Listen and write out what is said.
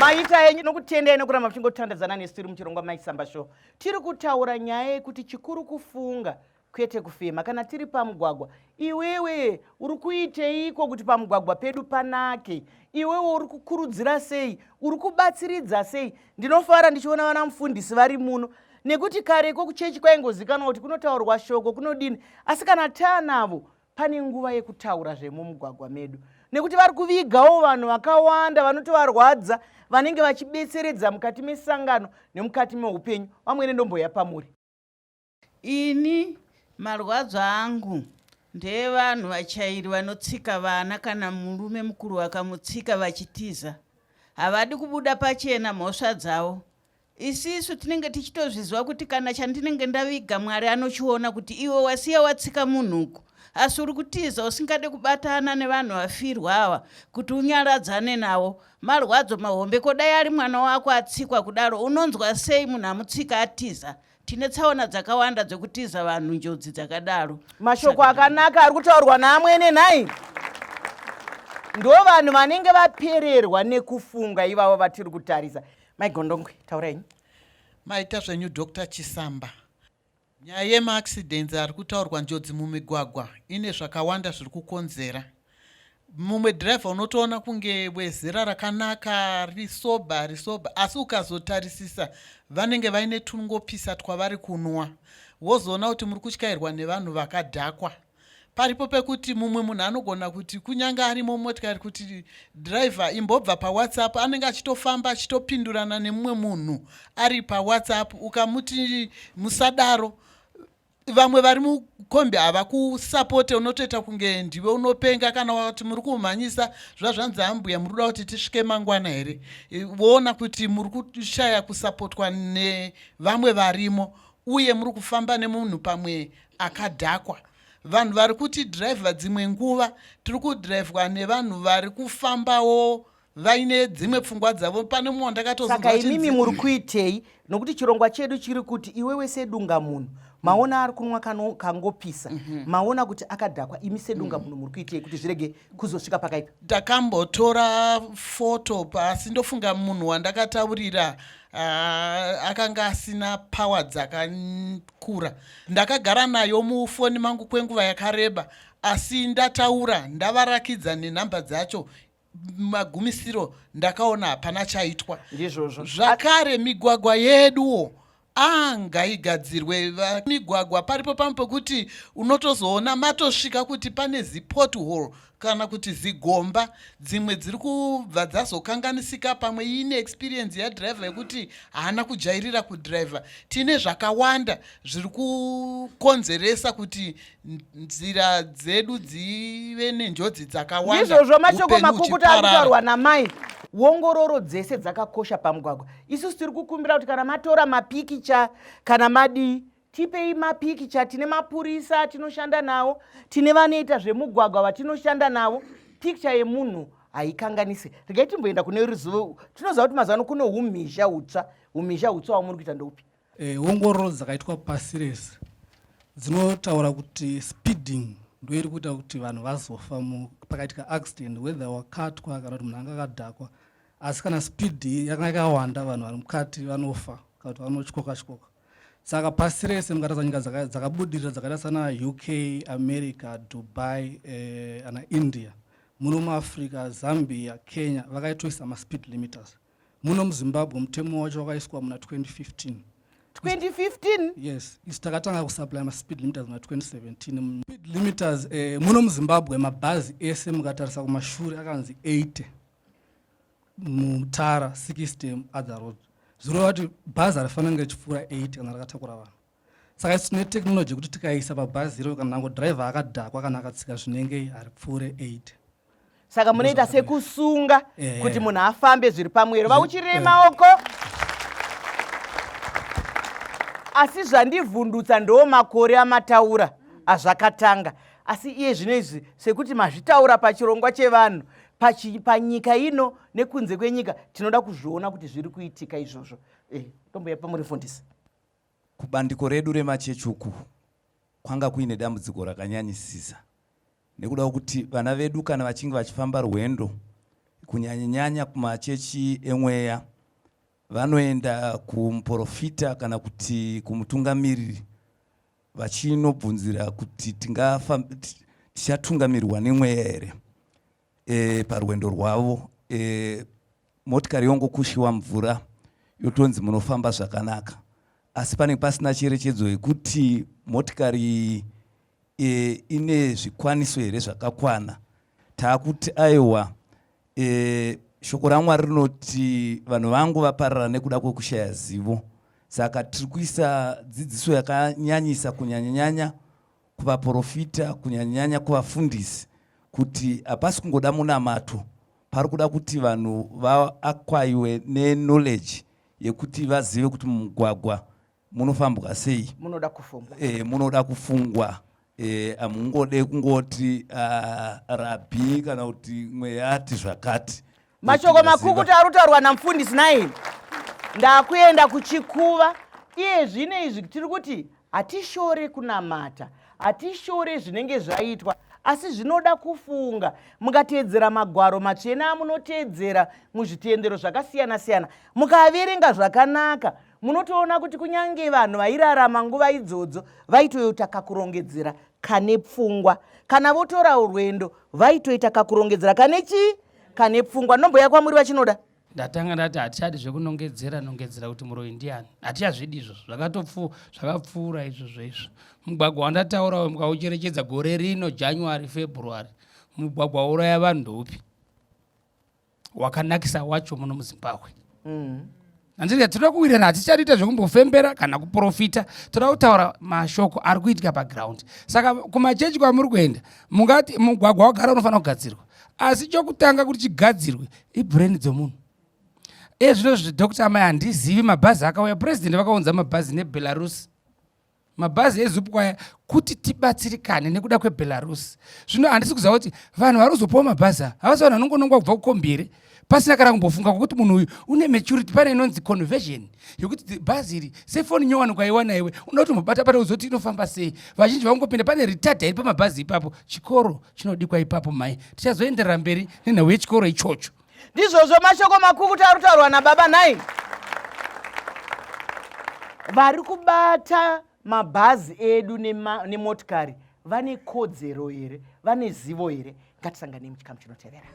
Maita enyu nokutendai nokuramba muchingotandadzana nesu tiri muchirongwa Maisamba Show. Tiri kutaura nyaya yekuti chikuru kufunga kwete kufema kana tiri pamugwagwa. Iwewe uri kuiteiko kuti pamugwagwa pedu panake? Iwewe uri kukurudzira sei? Uri kubatsiridza sei? Ndinofara ndichiona vana mufundisi vari muno nekuti kareko kuchechi kwaingozikanwa kuti kunotaurwa shoko kunodini, asi kana taanavo pane nguva yekutaura zvemumugwagwa medu nekuti vari kuvigawo vanhu vakawanda vanotovarwadza vanenge vachibetseredza mukati mesangano nemukati meupenyu. Vamwene, ndomboya pamuri. Ini marwadzo angu ndeevanhu vachairi vanotsika vana kana murume mukuru vakamutsika vachitiza. Havadi kubuda pachena mhosva dzavo. Isisu tinenge tichitozviziva kuti kana chandinenge ndaviga Mwari anochiona kuti iwe wasiya watsika munhu uku asi uri kutiza usingade kubatana nevanhu vafirwa ava kuti unyaradzane navo. Marwadzo mahombe ko dai ari mwana wako atsikwa kudaro unonzwa sei munhu amutsika atiza? Tine tsaona dzakawanda dzekutiza vanhu njodzi dzakadaro. Mashoko akanaka ari kutaurwa naamwene nhai. Ndo vanhu vanenge vapererwa nekufunga ivavo vatiri kutarisa. Mai Gondongwe, taurai. Maita zvenyu Dr. Chisamba. Nyaya yemaaccidents ari kutaurwa njodzi mumigwagwa ine zvakawanda zviri kukonzera. Mumwe driver unotoona kunge wezera rakanaka risoba risoba asi ukazotarisisa vanenge vaine tungopisa twavari kunwa wozoona kuti muri kutyairwa nevanhu vakadhakwa paripo pekuti mumwe munhu anogona kuti kunyange arimo mumotikari kuti driver imbobva pawhatsapp anenge achitofamba achitopindurana nemumwe munhu ari pawhatsapp ukamuti musadaro vamwe vari mukombi havakusapote unotoita kunge ndiwe unopenga kana wati muri kumhanyisa zva zvanzi ambuya muri kuda kuti tisvike mangwana here woona kuti muri kushaya kusapotwa nevamwe varimo uye muri kufamba nemunhu pamwe akadhakwa vanhu vari kuti dhiraivha dzimwe nguva tiri kudhiraivhwa nevanhu vari kufambawo vaine dzimwe pfungwa dzavo pane mumwe wandakatosaka imimi muri kuitei nokuti chirongwa chedu chiri kuti iwewe sedunga munhu maona ari kunwa kangopisa mm -hmm. maona kuti akadhakwa imi sedunga mm. munhu muri kuitei kuti zvirege kuzosvika pakaipa ndakambotora foto pasi ndofunga munhu wandakataurira uh, akanga asina power dzakakura ndakagara nayo mufoni mangu kwenguva yakareba asi ndataura ndavarakidza nenhamba dzacho magumisiro ndakaona hapana chaitwa ndizvozvo zvakare migwagwa yeduwo angaigadzirwe migwagwa paripo pamwe pekuti unotozoona matosvika kuti pane zipothole kana kuti zigomba dzimwe dziri kubva dzazokanganisika pamwe ine experience yadriver yekuti haana kujairira kudriver tine zvakawanda zviri kukonzeresa kuti nzira dzedu dzive nenjodzi dzakawanda ndizvozvo mashoko makukuta ari kutaurwa namai wongororo dzese dzakakosha pamugwagwa isusu tiri kukumbira kuti kana matora mapikicha kana madii tipei mapikicha tine mapurisa atinoshanda nawo tine vanoita zvemugwagwa vatinoshanda navo pikicha yemunhu haikanganise regai timboenda kune ruzivo tinoziva kuti mazuva ano kune umhizha hutsva umhizha hutsva wamuri kuita ndoupi E, ongororo dzakaitwa pasi rese dzinotaura kuti speeding ndoiri kuita kuti vanhu vazofa pakaitika accident whether wakatwa kana kuti munhu anga akadhakwa asi kana speed yakanga yakawanda vanhu vari mukati vanofa kana kuti vanotyoka tyoka saka pasi rese mukatarisa nyika dzakabudirira dzakaita sana uk america dubai eh, ana india muno muafrica zambia kenya vakaitoisa maspeed limiters Muno muZimbabwe mutemo wacho wakaiswa muna 2015. 2015? Yes, isu takatanga kusupply maspeed limiters muna 2017. Speed limiters eh, muno muZimbabwe mabhazi ese mukatarisa kumashure akanzi 80 mutara 60 other road. Zvirova kuti bhazi harifanira kunge richipfuura 80 kana rakatakura vanhu. Saka isu tine technology yekuti tikaisa pabhazi iro kana nango driver akadhakwa kana akatsika zvinenge haripfuure 80. Saka munoita sekusunga eh, kuti munhu afambe zviri pamwero vauchirei eh. maoko. Asi zvandivhundutsa ndo makore amataura azvakatanga asi iye zvino izvi sekuti mazvitaura pachirongwa chevanhu panyika ino nekunze kwenyika tinoda kuzviona kuti zviri kuitika izvozvo eh, tomboya pamuri mufundisi Kubandiko redu remachechi uku kwanga kuine dambudziko rakanyanyisisa nekuda kwekuti vana vedu kana vachinge vachifamba rwendo kunyanyanyanya kumachechi emweya vanoenda kumuprofita kana kuti kumutungamiriri vachinobvunzira kuti tichatungamirwa nemweya here e, parwendo rwavo e, motikari yongokushiwa mvura yotonzi munofamba zvakanaka asi panenge pasina cherechedzo yekuti motikari e, ine zvikwaniso here zvakakwana taakuti aiwa e, shoko ramwari rinoti vanhu vangu vaparara nekuda kwekushaya zivo saka tiri kuisa dzidziso yakanyanyisa kunyanyanyanya kuvaprofita kunyanyanyanya kuvafundisi kuti hapasi kungoda munamato pari kuda kuti vanhu vaakwaiwe neknowledge yekuti vazive kuti mumugwagwa munofambwa sei munoda kufungwa e, munoda kufungwa e, hamungode kungoti uh, rabhi kana kuti mweya ati zvakati mashoko makukutu ari kutaurwa namufundisi nai ndakuenda kuchikuva iye zvino izvi tiri kuti hatishore kunamata hatishore zvinenge zvaitwa asi zvinoda kufunga mukateedzera magwaro matsvene amunoteedzera muzvitendero zvakasiyana siyana mukaverenga zvakanaka munotoona kuti kunyange vanhu vairarama nguva idzodzo vaitoita kakurongedzera kane pfungwa kana votora rwendo vaitoita kakurongedzera kane chii kane pfungwa ndomboya kwamuri vachinoda Ndatanga ndati hatichadi zvekunongedzera nongedzera kuti muroyi ndiani hatichazvidi izvozvo zvakatopfu zvakapfuura izvozvo izvo mugwagwa wandataura uyu mukaucherechedza gore rino january february mugwagwa wauraya vanhu ndoupi wakanakisa wacho muno muzimbabwe mm. Handiti tinoda kuwirirana hatichadiita zvekumbofembera kana kuprofita toda kutaura mashoko ari kuitika paground saka kumachechi kwamuri kuenda mungati mugwagwa wagara unofanira kugadzirwa asi chokutanga kuti chigadzirwe ibrain dzomunhu ezvino zvidoctor amai handizivi mabhazi akauya president vakaunza mabhazi nebelarus mabhazi ezupco aya kuti tibatsirikane nekuda kwebelarus zvino handisi kuziva kuti vanhu vari kuzopiwa mabhazi aya havasi vanhu vanongonongwa kubva kukombi here pasina kana kumbofunga kwekuti munhu uyu une maturity pane inonzi conversion yekuti bhazi iri sefoni nyowani ukaiwana iwe unoda kuti umbobata bata uzoti inofamba sei vazhinji vangopinda pane ritadha iri pamabhazi ipapo chikoro chinodikwa ipapo mhai tichazoenderera mberi nenhau yechikoro ichocho Ndizvozvo mashoko makukutu ari kutaurwa nababa nhai. Vari kubata mabhazi edu nemotikari vane kodzero here? Vane zivo here? Ngatisanganei muchikamu chinotevera.